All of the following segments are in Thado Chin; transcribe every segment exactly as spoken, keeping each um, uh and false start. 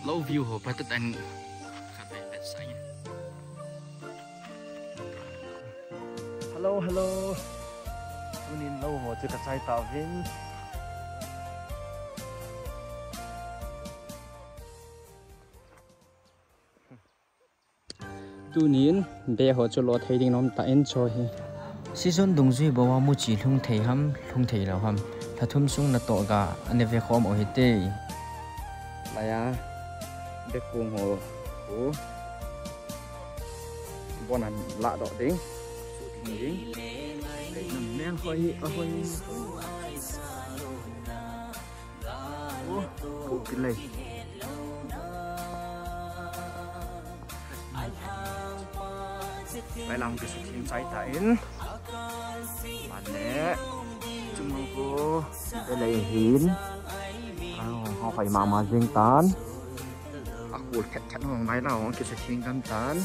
Lou view ho pa ta tan. Khat ve ve sai. Hello, hello. Tunin lou ho chu ka chai tauvin. Tunin be ho chu lo thei ding nom tan cho hi. Season dungjui bou a muchi lhung thei ham, lhung thei lou ham. Lha thum sung natoh ga, ana ve khom u hite. Laiya, be kung ho, u. Bon an la doh ding. Ding. Nam meng hoi, a hoi. Pu pilei. Vai lang kisuthing chai tan. Mane. Chumang ko. Pilei hin. Ang ho hoi mama jing tan. A kul khet khet hong ngai la hong kisuthing kan tan.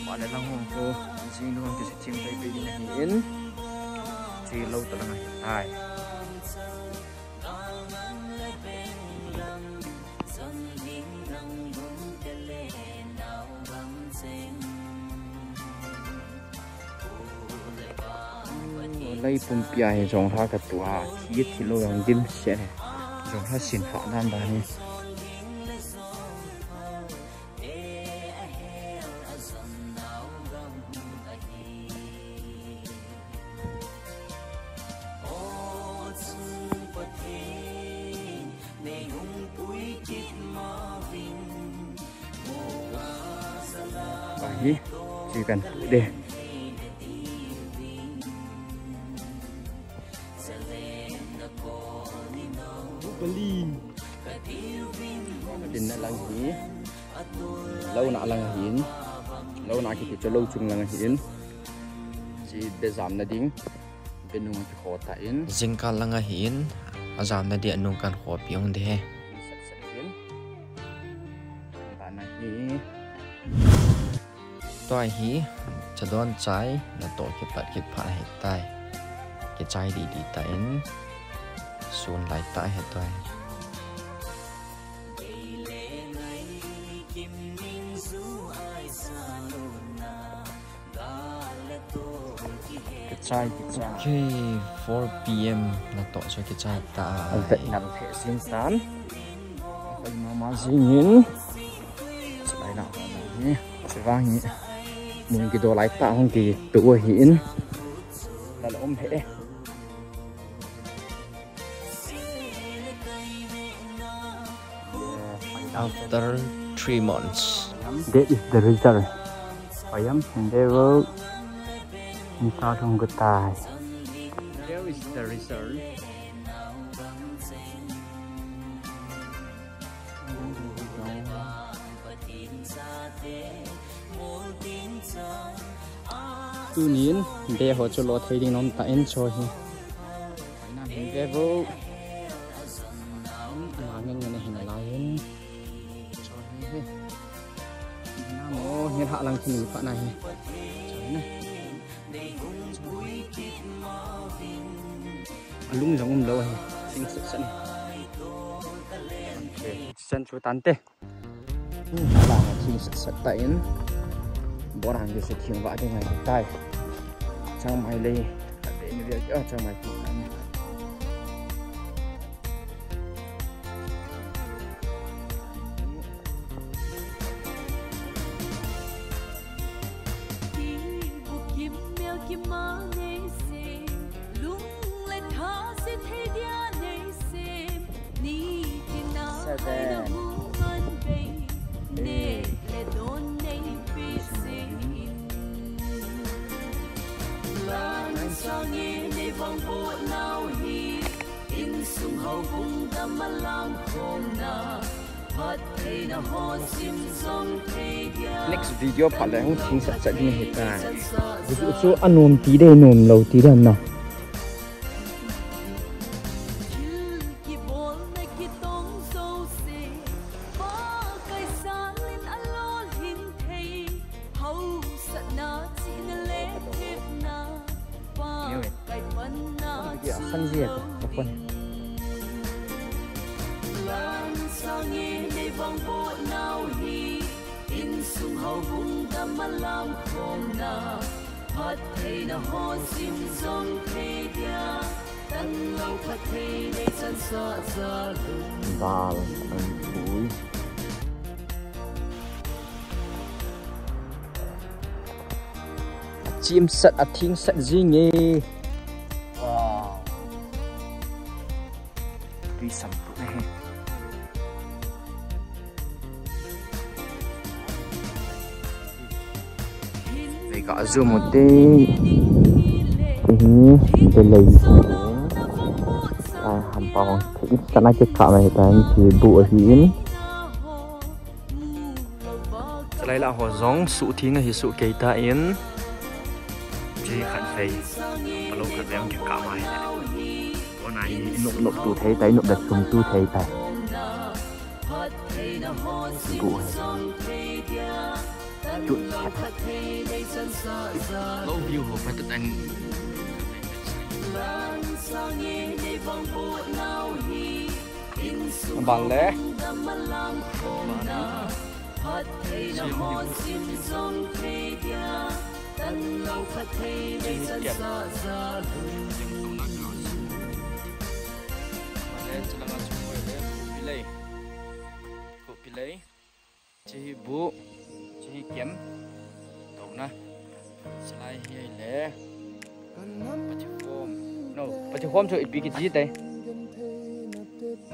Mane lang hong ko. Jing hong kisuthing tai pe ding hin. Chi lo ta lang a hi tai. Lai pumpi a hi jonglha ka tua, thi thi lo jong dim se. Jonglha sin ha dan dan hi. Ahi, chicken food deh. Bali. Dinna lang hi. Louna lang hin. Louna kiti chu lo chung lang hin. Chi be jamna ding. Be nung kikho tan. Jingkah lang hin. A jamna dia nung kan khopi ong de he. Set set hin. Bana hi. Tua hi, chadon chai, natoh kipat kipha ahi tai. Kichai didi tan, sun lai ta ahi tua hi. Kichai, kichai. Okay, four P M natoh chu kichai ta. Avet ngal the sin tan. Avet mama jing in. Chulai na ni. Chuvang hi. Mun kido lai ta hong kitu ahin. Lal um he. After three months. There is the result. Payam, there will, there is the result. Tunin, be ho chu lo thei ding nom tan cho hi. Paina hin ve vo. Ama ngen ngen hin lai hin. Cho hi hi. Na mo hin ha lang thin pa na hi. Cho hi na. Alung jong um lo hi. Sing sat sat ni. Okay. San chu tan te. Hmm, la thing sat sat ta in. Bor hang se thing va ding ngai tai. Chang mai le. Ka te ni ve, ah, chang mai tu kan. Seven. Eight. Next video phat le hung thing sat sat ding ahi tai. Gusu chu anom ti dei, nom lo ti dei na. Sangin ei vang boh nau hi, insung houbung dam a lam khom na, phattheina ho sim jong thei dia, tan lo phatthei nei chan sa ja lum. Dal an pui. A chim sat, a thing sat jing e. Wow. Tui sam tu e. Vei ka zoom u te. Hihi, delay. Ai, hampa hong thei sana ke ka mai tan ki bu ahi in. Chalai lah ho jong suhtheng ahi, suh kei tan. Chi khat vei. Palo khat vei hong kikah mai. Kona hi inop nop tu thei tai, inop da sum tu thei tai. Bu hai. Chu. Lo view ho pha ta tan. Bang le. Pilei. Chihi bu, chihi kem. Tona. Salai hi le. Pachikhom. No, pachikhom chu ipi kiti tai.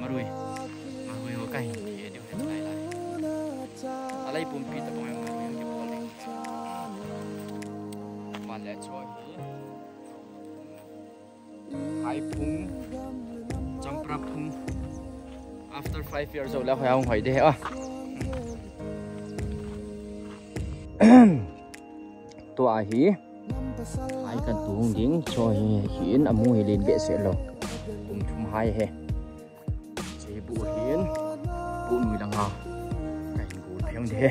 Marui. Marui ho ka hin ti diu hin lai lai. Alai pumpi ta bang marui ki pol ding. Male cho hi. Hai phung, champra phung. After five years, jo le hoi hung hoi de a. Tua hi. Hai kan tu hung ding, cho hi, hi in amu hi len behseh lou. Kum thum hai he. Che bu hi in, bu nui lang ha. Kan gu pheng de he.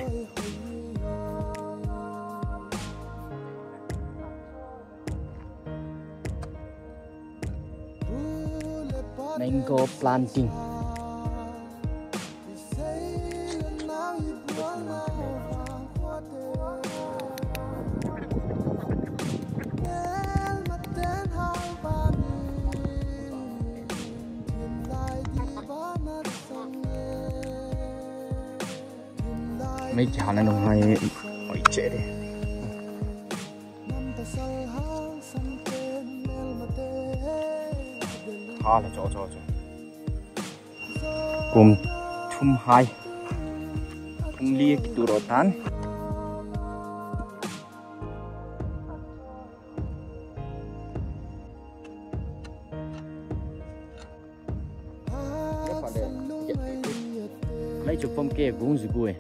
Mango planting. Mei kihana nung hai, oi che de. Tha la cho cho cho. Kum thum hai. Kum li kitu ro tan. Lai chu pom ke gung zu gu e.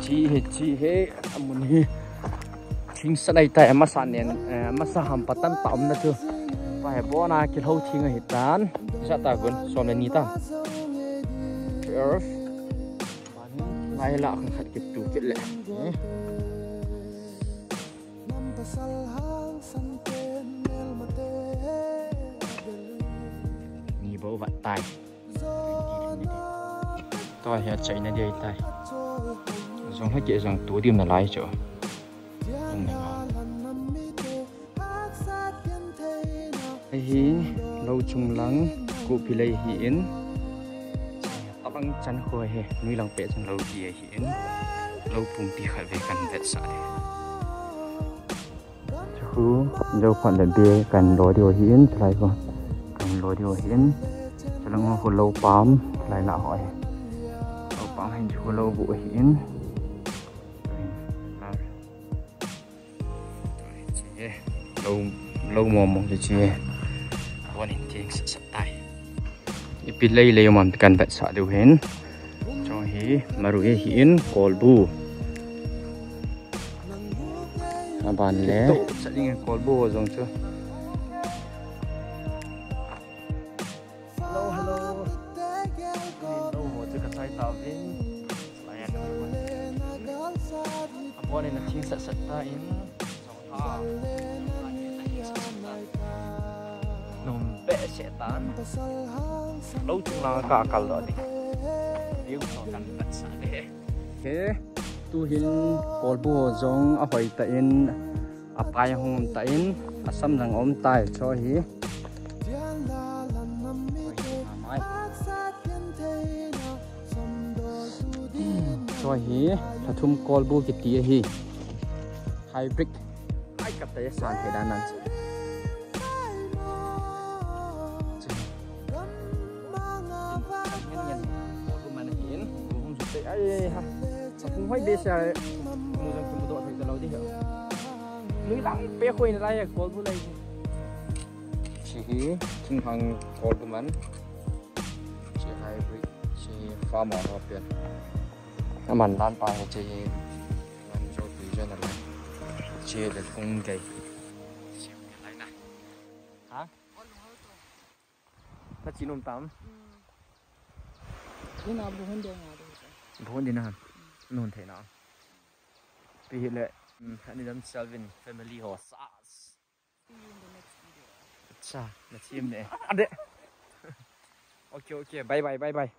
Chi he, chi he, amun hi. Thing sa nai tai, masa nen, eh, masa ham patan ta um na chu. Pa he bona ki lo thing hi tan. Sa ta gun, som le ni ta. Earth. Lai la khang khat ki tu kit le. Eh. Ni bo vat tai. Tua hi a chaina dia tai. Jong ha ke jong tu dim na lai chu. Hei hi, lo chung lang, Kupi lei hi in. Tabang chan kho he, nui lang pe chan lo ki he. In, lo pumpi khat ve kan vetsah e. Chu, lo phat le be kan lo diu ahi in, chulai ho. Kan lo diu ahi in. Chulang ho lo pam, chulai lah ho ahi. Lo pam hin chu lo bu ahi in. Lo, lo mong mong chu chi. Bon in thing sat sat tai. Ipi lei lei um am kan vetsah diu hin. Chong hi, marui hi in kolbu. Aban le. Sa ding kolbu jong chu. Hello, hello. Hello, mo chu ka chai ta vin. Abon in a thing sat sat ta in. Nom be Setan. Lo chung lang ka kal lo di. View so kan pat sa de. He, tu hin kolbu ho jong ahoi ta in, apai hung um ta in, asam jong um tai cho hi. Cho hi, Thathum kolbu kiti hi. Hybrid. Ai, kap ta ya san he dan nan. Ai, ha. Kung hoi be sa. Mu jang kum do thei ta lo di ha. Nui lang pe khoi na lai kolbu lai. Chi hi, Thinghang kolbu man. Chi hybrid, chi farmer ho pen. Aman dan pa hi chi hi. Man jo pi jo na lai. Chi le kung gai. Chi lai na. Ha? Na chi nom tam? Ina bu hun de nga de. Bu hun de na. Nun thei na. Pi hi le, mm, ani dam Selvin family ho sas. See you in the next video. Acha, na team ne. Ade. Okay, okay. Bye bye, bye bye.